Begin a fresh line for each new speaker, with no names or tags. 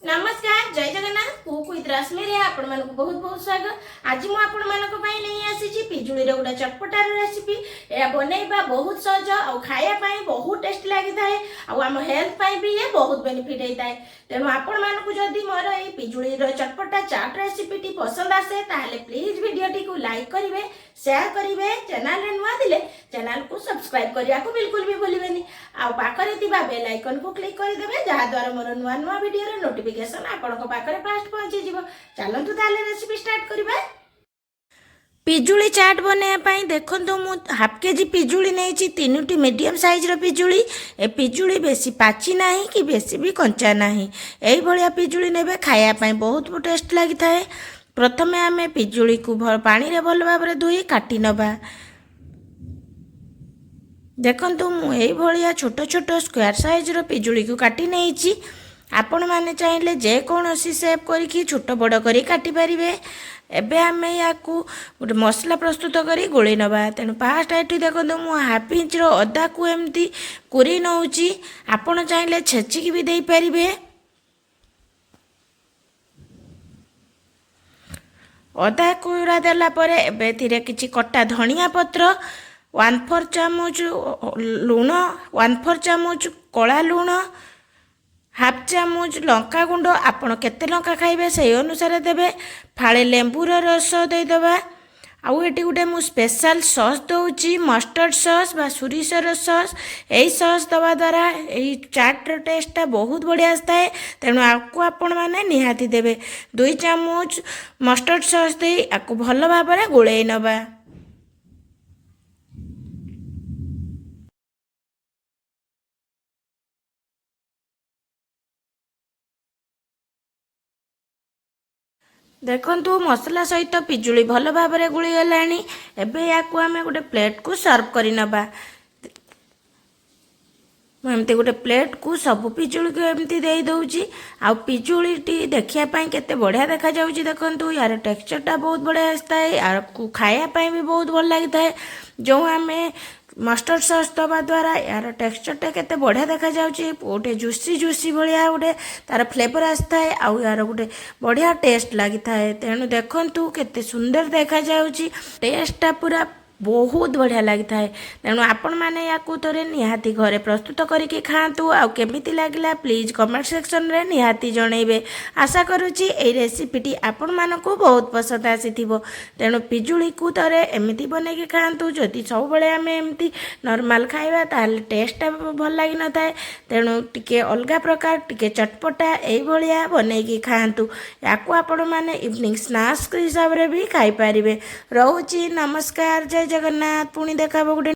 ନମସ୍କାର, ଜୟ Jagannath. Cook with ରଶ୍ମିରେ ଆପଣମାନଙ୍କୁ ବହୁତ ବହୁତ ସ୍ୱାଗତ। ଆଜି ମୁଁ ଆପଣମାନଙ୍କ ପାଇଁ ନେଇ ଆସିଛି ପିଜୁଳିର ଗୋଟେ ଚଟପଟାର ରେସିପି। ଏହା ବନେଇବା ବହୁତ ସହଜ ଆଉ ଖାଇବା ପାଇଁ ବହୁତ ଟେଷ୍ଟ ଲାଗିଥାଏ ଆଉ ଆମ ହେଲ୍ଥ ପାଇଁ ବି ଇଏ ବହୁତ ବେନିଫିଟ୍ ହେଇଥାଏ। ତେଣୁ ଆପଣମାନଙ୍କୁ ଯଦି ମୋର ଏଇ ପିଜୁଳିର ଚଟପଟା ଚାଟ୍ ରେସିପିଟି ପସନ୍ଦ ଆସେ, ତାହେଲେ ପ୍ଲିଜ୍ ଭିଡ଼ିଓଟିକୁ ଲାଇକ୍ କରିବେ, ସେୟାର କରିବେ। ଚ୍ୟାନେଲରେ ନୂଆ ଥିଲେ ଚ୍ୟାନେଲକୁ ସବସ୍କ୍ରାଇବ୍ କରିବାକୁ ବିଲକୁଲ ବି ଭୁଲିବେନି ଆଉ ପାଖରେ ଥିବା ବେଲ୍ ଆଇକନ୍କୁ କ୍ଲିକ୍ କରିଦେବେ, ଯାହାଦ୍ୱାରା ମୋର ନୂଆ ନୂଆ ଭିଡ଼ିଓର ନୋଟିଫିକେସନ୍ ଆପଣଙ୍କ ପାଖରେ ଫାଷ୍ଟ ପହଞ୍ଚିଯିବ। ଚାଲନ୍ତୁ ତାହେଲେ ରେସିପି ଷ୍ଟାର୍ଟ କରିବା। ପିଜୁଳି ଚାଟ୍ ବନାଇବା ପାଇଁ ଦେଖନ୍ତୁ, ମୁଁ ହାଫ୍ କେଜି ପିଜୁଳି ନେଇଛି, ତିନୋଟି ମିଡ଼ିୟମ୍ ସାଇଜ୍ର ପିଜୁଳି। ଏ ପିଜୁଳି ବେଶୀ ପାଚି ନାହିଁ କି ବେଶୀ ବି କଞ୍ଚା ନାହିଁ। ଏଇଭଳିଆ ପିଜୁଳି ନେବେ, ଖାଇବା ପାଇଁ ବହୁତ ଟେଷ୍ଟ ଲାଗିଥାଏ। ପ୍ରଥମେ ଆମେ ପିଜୁଳିକୁ ପାଣିରେ ଭଲ ଭାବରେ ଧୋଇ କାଟି ନେବା। ଦେଖନ୍ତୁ, ମୁଁ ଏଇଭଳିଆ ଛୋଟ ଛୋଟ ସ୍କୋୟାର ସାଇଜ୍ର ପିଜୁଳିକୁ କାଟି ନେଇଛି। ଆପଣମାନେ ଚାହିଁଲେ ଯେକୌଣସି ସେପ୍ କରିକି ଛୋଟ ବଡ଼ କରି କାଟିପାରିବେ। ଏବେ ଆମେ ୟାକୁ ଗୋଟେ ମସଲା ପ୍ରସ୍ତୁତ କରି ଗୋଳେଇ ନେବା। ତେଣୁ ଫାଷ୍ଟ ଏଠି ଦେଖନ୍ତୁ, ମୁଁ ହାଫ୍ ଇଞ୍ଚର ଅଦାକୁ ଏମିତି କୁରି ନେଉଛି। ଆପଣ ଚାହିଁଲେ ଛେଚିକି ବି ଦେଇପାରିବେ। ଅଦା କୁରା ଦେଲା ପରେ ଏବେ ଏଥିରେ କିଛି କଟା ଧନିଆ ପତ୍ର, 1/4 ଚାମଚ ଲୁଣ, 1/4 ଚାମଚ କଳା ଲୁଣ, ହାଫ୍ ଚାମଚ ଲଙ୍କା ଗୁଣ୍ଡ, ଆପଣ କେତେ ଲଙ୍କା ଖାଇବେ ସେଇ ଅନୁସାରେ ଦେବେ, ଫାଳେ ଲେମ୍ବୁର ରସ ଦେଇଦେବା। ଆଉ ଏଠି ଗୋଟେ ମୁଁ ସ୍ପେଶାଲ ସସ୍ ଦେଉଛି, ମଷ୍ଟର୍ଡ଼ ସସ୍ ବା ସୋରିଷର ସସ୍। ଏଇ ସସ୍ ଦେବା ଦ୍ୱାରା ଏଇ ଚାଟ୍ର ଟେଷ୍ଟଟା ବହୁତ ବଢ଼ିଆ ଆସିଥାଏ। ତେଣୁ ଆକୁ ଆପଣମାନେ ନିହାତି ଦେବେ। 2 ଚାମଚ ମଷ୍ଟର୍ଡ଼ ସସ୍ ଦେଇ ଆକୁ ଭଲ ଭାବରେ ଗୋଳେଇ ନେବା। ଦେଖନ୍ତୁ, ମସଲା ସହିତ ପିଜୁଳି ଭଲ ଭାବରେ ଗୋଳିଗଲାଣି। ଏବେ ୟାକୁ ଆମେ ଗୋଟେ ପ୍ଲେଟ୍କୁ ସର୍ଭ କରିନେବା। ମୁଁ ଏମିତି ଗୋଟେ ପ୍ଲେଟ୍କୁ ସବୁ ପିଜୁଳିକୁ ଏମିତି ଦେଇ ଦେଉଛି। ଆଉ ପିଜୁଳିଟି ଦେଖିବା ପାଇଁ କେତେ ବଢ଼ିଆ ଦେଖାଯାଉଛି ଦେଖନ୍ତୁ। ୟାର ଟେକ୍ସଚରଟା ବହୁତ ବଢ଼ିଆ ଆସିଥାଏ, ୟାକୁ ଖାଇବା ପାଇଁ ବି ବହୁତ ଭଲ ଲାଗିଥାଏ। ଯେଉଁ ଆମେ ମଷ୍ଟର୍ଡ଼ ସସ୍ ଦେବା ଦ୍ୱାରା ୟାର ଟେକ୍ସଚରଟା କେତେ ବଢ଼ିଆ ଦେଖାଯାଉଛି, ଗୋଟେ ଜୁସି ଜୁସି ଭଳିଆ ଗୋଟେ ତାର ଫ୍ଲେଭର ଆସିଥାଏ ଆଉ ୟାର ଗୋଟେ ବଢ଼ିଆ ଟେଷ୍ଟ ଲାଗିଥାଏ। ତେଣୁ ଦେଖନ୍ତୁ, କେତେ ସୁନ୍ଦର ଦେଖାଯାଉଛି, ଟେଷ୍ଟଟା ପୁରା ବହୁତ ବଢ଼ିଆ ଲାଗିଥାଏ। ତେଣୁ ଆପଣମାନେ ୟାକୁ ଥରେ ନିହାତି ଘରେ ପ୍ରସ୍ତୁତ କରିକି ଖାଆନ୍ତୁ ଆଉ କେମିତି ଲାଗିଲା ପ୍ଲିଜ୍ କମେଣ୍ଟ ସେକ୍ସନରେ ନିହାତି ଜଣେଇବେ। ଆଶା କରୁଛି ଏଇ ରେସିପିଟି ଆପଣମାନଙ୍କୁ ବହୁତ ପସନ୍ଦ ଆସିଥିବ। ତେଣୁ ପିଜୁଳିକୁ ଥରେ ଏମିତି ବନେଇକି ଖାଆନ୍ତୁ। ଯଦି ସବୁବେଳେ ଆମେ ଏମିତି ନର୍ମାଲ ଖାଇବା, ତାହେଲେ ଟେଷ୍ଟଟା ଭଲ ଲାଗିନଥାଏ। ତେଣୁ ଟିକେ ଅଲଗା ପ୍ରକାର, ଟିକେ ଚଟପଟା ଏଇଭଳିଆ ବନେଇକି ଖାଆନ୍ତୁ। ୟାକୁ ଆପଣମାନେ ଇଭିନିଂ ସ୍ନାକ୍ସ ହିସାବରେ ବି ଖାଇପାରିବେ। ରହୁଛି, ନମସ୍କାର, ଜୟ ଜଗନ୍ନାଥ। ପୁଣି ଦେଖା ହେବ ଗୋଟେ